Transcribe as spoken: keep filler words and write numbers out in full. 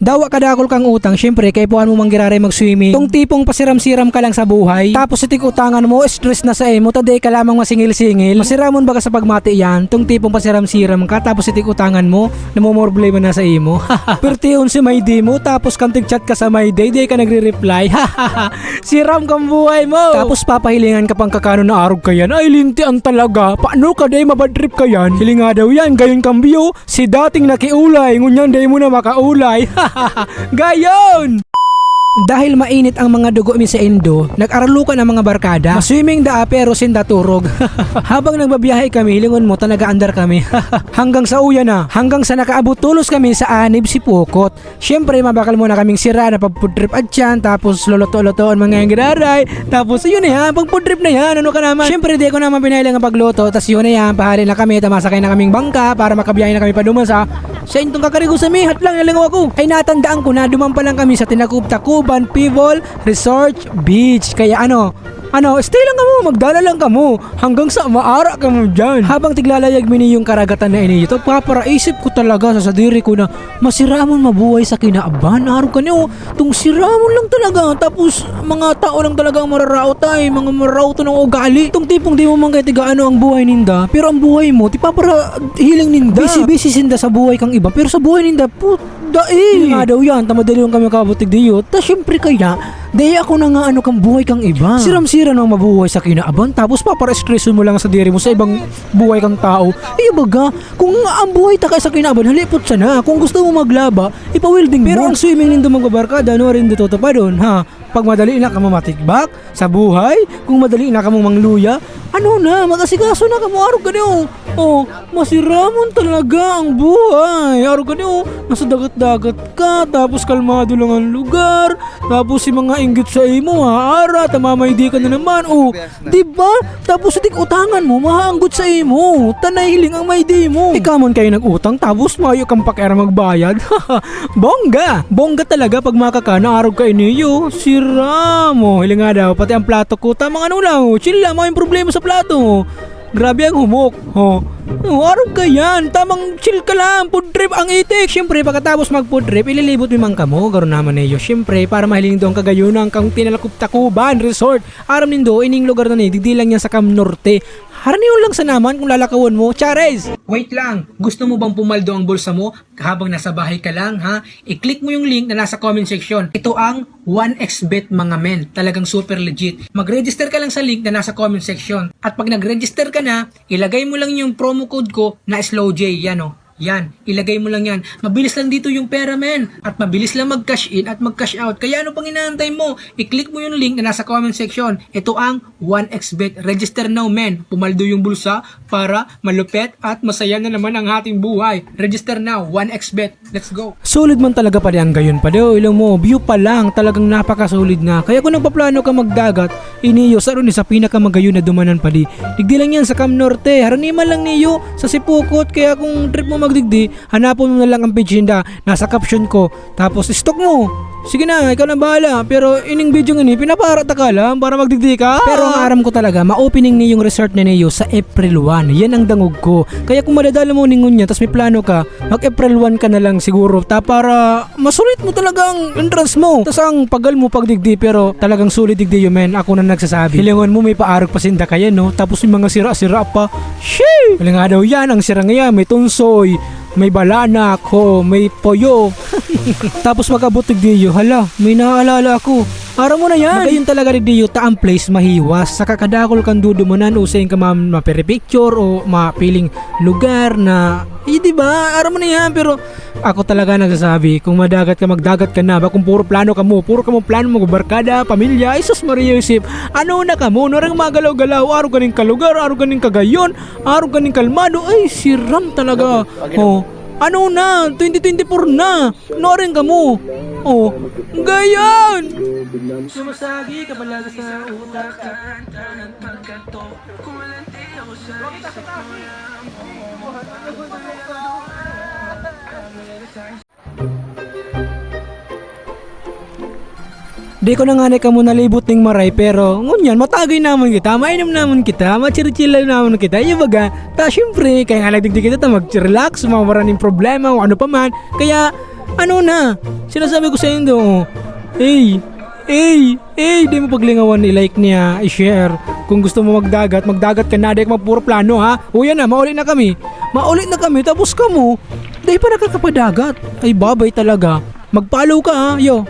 Dawa kadakol kang utang, syempre, kaipuhan mo man giraray mag-swimming. Tong tipong pasiram-siram ka lang sa buhay, tapos itig utangan mo, stress na sa imo, ta dai ka lamang masingil-singil. Masiramon baga sa pagmati yan, tong tipong pasiram-siram ka, tapos itig utangan mo, namomroblema na sa imo. Pertihon si Mayday mo, tapos kan tig-chat ka sa Mayday, dai ka nagre-reply. Siram kang buhay mo! Tapos papahilingan ka pang kakanon na arog ka yan. Ay, lintian talaga. Paano ka dai mabadtrip ka yan? Hilinga daw yan, gayon kang biyo. Si dating nakiulay, ngunyan dai mo na makaulay. Gayon! Dahil mainit ang mga dugo mi sa indo, nag-aralokan ang mga barkada. Maswimming daa pero sinda turog. Habang nagbabiyahe kami, hilingon mo ta nag-aandar kami. Hanggang sa uya na, hanggang sa nakaabot tolos kami sa Anib si Pokot. Siyempre, mabakal muna kaming sira na pag-food trip at yan, tapos luluto-lutoon mga giraray, tapos yun na yan, pag-food trip na yan, ano ka naman? Siyempre, di ko naman pinahiling ang pagluto, tas yun na yan, pahali na kami, tamasakay na kaming bangka para makabiyahe na kami paduman sa, sa intong kakarigo sa Mihat lang, nalingaw ako. Ay, natandaan ko na, duman pa lang kami sa Tinakob-Takoban, Pivol, Resort, Beach. Kaya ano, ano, stay lang kamo, magdala lang kamo, hanggang sa maara kamo dyan. Habang tiglalayag mi niyong karagatan na ini, ito, paparaisip ko talaga sa sadiri ko na masiramon mabuhay sa kinaban. Arog ka niyo, tong siramon lang talaga. Tapos, mga tao lang talaga ang mararaot ay, mga mararaot ng ugali. Tong tipong di mo man kaya tiga ano ang buhay ninda, pero ang buhay mo, di paparahiling ninda. Busy-busy sinda sa buhay kang iba, pero sa buhay ninda, put, dai. Nga daw yan, ta madali lang kami makabutig diyo. Ta syempre kaya, dai ako na nga ano kang buhay kang iba. Siram-siram ang mabuhay sa kinaban, tapos papara-stress mo lang sa diri mo sa ibang buhay kang tao. Iyo baga, kung ang buhay ta kay sa kinaban, halipot sana. Kung gusto mo maglaba, ipa-welding mo. Pero ang swimming nindo magbabarkada, ano rin dito tupadon, ha? Pag madali na ka mamatigbak sa buhay, kung madali na kamong mangluya, ano na, mag-asikaso na kamo, arog ka niyo. Oh, masiramon talaga ang buhay. Arog ka niyo, nasa dagat-dagat ka, tapos kalmado lang ang lugar, tapos si mga inggit sa imo, haara, ta mamayday ka na naman. Oh, di ba? Tapos itig utangan mo, mahaanggot sa imo. Ta nahiling ang mayday mo. Ikaw man kayo nag-utang, tapos mayo kang pakiaram magbayad. Bongga! Bongga talaga pag makakana, arog ka iniyo. Sira mo. Hiling nga daw, pati ang plato ko. Tamang ano lang, oh, chill lang, mga yung problema sa plato mo. Grabe ang humok. Oh. Oh, arog ka yan. Tamang chill ka lang. Food trip ang itik. Siyempre, pagkatapos mag food trip, ililibot mi man kamo. Garo naman niyo. Siyempre, para mahiling doon kagayunan kang Tinalakop-Takuban Resort. Aram nindo, ining lugar na ni, digdi lang yan sa Cam Norte. Haranion lang sa naman kung lalakawon mo. Chares! Wait lang! Gusto mo bang pumaldo ang bulsa mo habang nasa bahay ka lang, ha? I-click mo yung link na nasa comment section. Ito ang one X bet, mga men. Talagang super legit. Mag-register ka lang sa link na nasa comment section. At pag nag-register ka na, ilagay mo lang yung promo code ko na Slow J. Yan, oh. Yan, ilagay mo lang yan. Mabilis lang dito yung pera, men. At mabilis lang mag-cash in at mag-cash out. Kaya ano pang inaantay mo? I-click mo yung link na nasa comment section. Ito ang one X bet. Register now, men. Pumaldo yung bulsa para malupet at masaya na naman ang ating buhay. Register now, one X bet. Let's go. Solid man talaga pare ang gayon, pare. O, ilong mo, view pa lang, talagang napakasolid na. Kaya kung nagpaplano ka magdagat, iniyo, sa ni sa pinakamagayon na dumanan, pare. Digdi lang yan sa Cam Norte. Haraniman lang niyo sa Sipukot. Kaya kung trip mo magdigdi, hanapon mo na lang ang page ninda. Nasa caption ko. Tapos, stalk mo. Sige na, ikaw na bahala. Pero ining video ngini, pinapara ta ka lang para magdigdi ka. Pero ang aram ko talaga, ma-opening ni yung resort na niyo sa April one. Yan ang dangog ko. Kaya kung madadala mo ningon yan, tas may plano ka, mag-April one ka na lang siguro. Ta para masulit mo talaga ang entrance mo. Tas ang pagal mo pagdigdi, pero talagang solid digdi yun, men. Ako na nagsasabi. Hilingon mo, may paarog pa sinda kaya, no? Tapos may mga sira-sira pa. Shee! Wala nga daw yan, ang sira nga yan, may tunsoy. May balanak, ho, may poyo. Tapos mag-abot digdiyo, hala, may naaalala ako. Aram mo na yan. Magayon talaga digdiyo, ta ang place mahiwas. Sa kakadakol kang dudumanan, usayin ka ma-, mapiripicture o mapiling lugar na, eh, di ba? Aram mo na yan, pero ako talaga nagsasabi, kung madagat ka, magdagat ka na. Ba, kung puro plano ka mo, puro ka mo plano mo, barkada, pamilya, ay sus, Maria Josep, ano na ka mo? Narang magalaw-galaw, araw ganing kalugar, araw ganing kagayon, araw ganing kalmado, ay, siram talaga. Oh. Ano na? Twenty twenty-four na. Noring ka mo. Oh. Gayon! Sumasagi ka pala sa utak. Di ko na ngani kamo nalibot ning maray, pero ngunyan, matagay naman kita, mainom naman kita, machirchila naman kita, yung baga, ta, syempre, kaya nga nagdigdi kita, ta mag-relax, mawara ning problema, o ano pa man. Kaya, Ano na? Sinasabi ko sa indo, oh. Hey, hey, hey, di mo paglingawan i-like niya, i-share. Kung gusto mo magdagat, magdagat ka na, di ka magpuro plano, ha? O yan na, mauli na kami. Mauli na kami, tapos kamo, di pa nakakapadagat. Ay, babay talaga. Mag-follow ka, ha? Yo,